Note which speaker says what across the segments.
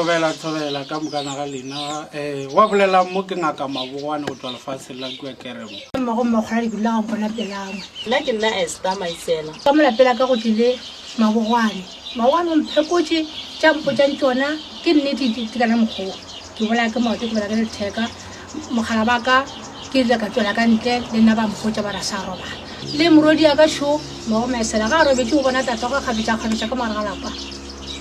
Speaker 1: Thobela thobela ka mokana ga lena um wa bolelang mo ke ngaka mabogwane go tšwa lefatsheng la kua keremo.
Speaker 2: Mmago mmakgolane ke dula ga mpona pelangwe.
Speaker 3: Nna ke nna Esther Maisela.
Speaker 2: Ka mo lapeng la ka go tlile Mabogwane. Mabogwane o mphekotše tša mpotšang tšona ke nnete ke kana mokgwa wo. Ke bolaya ke maoto ke bolaya ke letheka. Mogala ba ka ke ile ka tšwela ka ntle le nna ba mpotša ba re a sa robala. Le morwedi ya ka šo Mmago Maisela ga a robetše o bona tatagwe kgafetša kgafetša ka mogare ga lapa.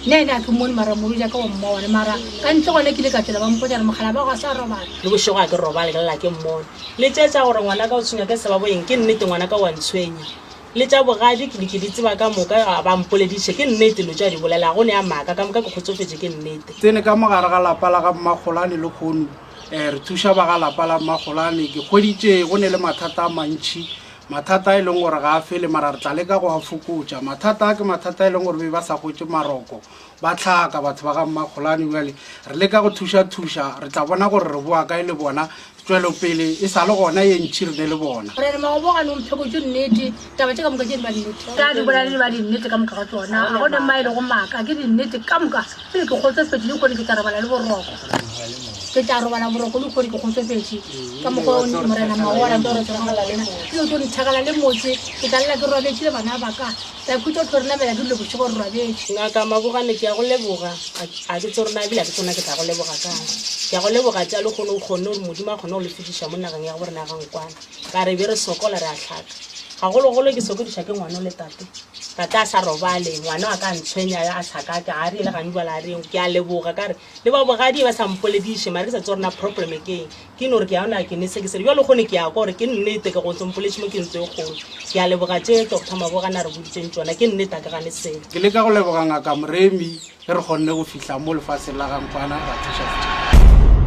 Speaker 2: Nna ene a ke mmone mara morwedi ya ka wa mmona mara ka ntle gona ke ile ka tšwela ba mpotša re mogala ba go a sa robala.
Speaker 3: Le bošego ga ke robale ke lela ke mmona. Le tše tša gore ngwanaka o tshwenywa ke sebaboeng ke nnete ngwanaka o a ntshwenya. Le tša bogadi ke ke di tseba ka moka ga ba mpolediše ke nnete lo tša di bolela go ne ya maaka ka moka ke kgotsofetše ke nnete.
Speaker 1: Tsene ka mo gare ga lapa la ga Mmakgolane lehono um re thuša ba ga lapa la Mmakgolane. Ke hweditše go ne le mathata a mantši, mathata a e leng gore ga a fele mara re tla leka go a fokotša. Mathata a ke mathata a e leng gore be ba sa hwetše maroko, ba hlaka batho ba ga Mmakgolane. Bjale re leka go thuša-thuša, re tla bona gore re boa kae le bona. Tšwelopele e sa le gona ye ntši re ne le bona.
Speaker 2: Morena Magobogane o mphekotše nnete, taba tše ka moka tše di ba nnete. Tša di bolela di ba dinnete ka moka ga tšona, ga go ne mma e lego maaka, ke dinnete ka moka. Pele ke kgotsofetše lehono ke tla robala le boroko, ke tla robala boroko lehono ke kgotsofetše ka mokgwa o Morena Magobogane a tlo re tsoga gona. Pele o tlo nthekela le motse, ke tla lela ke robetše le bana ba ka. Ra khutša tlo re namela dilo bošego re robetše.
Speaker 3: Ngaka Mabogane, ke a go leboga. A ke tsebe gore na ebile a ke tsebe na ke tla go leboga kang. Ke a go leboga tša lehono o kgonne gore Modimo a kgone go le fetiša mo nageng ya gabo rena ya ga Nkwana. Ka re be re sokola re a hlaka. Gagologolo ke sokodiša ke ngwano le tate. Tate a sa robale, ngwano a ka ntshwenya a sa ka ka a re le gane jwale a reng. Ke a leboga ka re le ba bogadi ba sa mpolediše mare ke sa tsebe gore na problem ke eng. Ke no re ke a ona ke ne se ke se bjalo kgone ke ya kwa gore ke nnete ke go ntse mo ke ntse e kgolo. Ke a leboga tše Doctor Mabogane a re boditseng tšona ke nnete a ke gane selo.
Speaker 1: Ke leka go leboga Ngaka Moremi ge re kgonne go fihla mo lefaseng la ga Nkwana ra thuša setšhaba.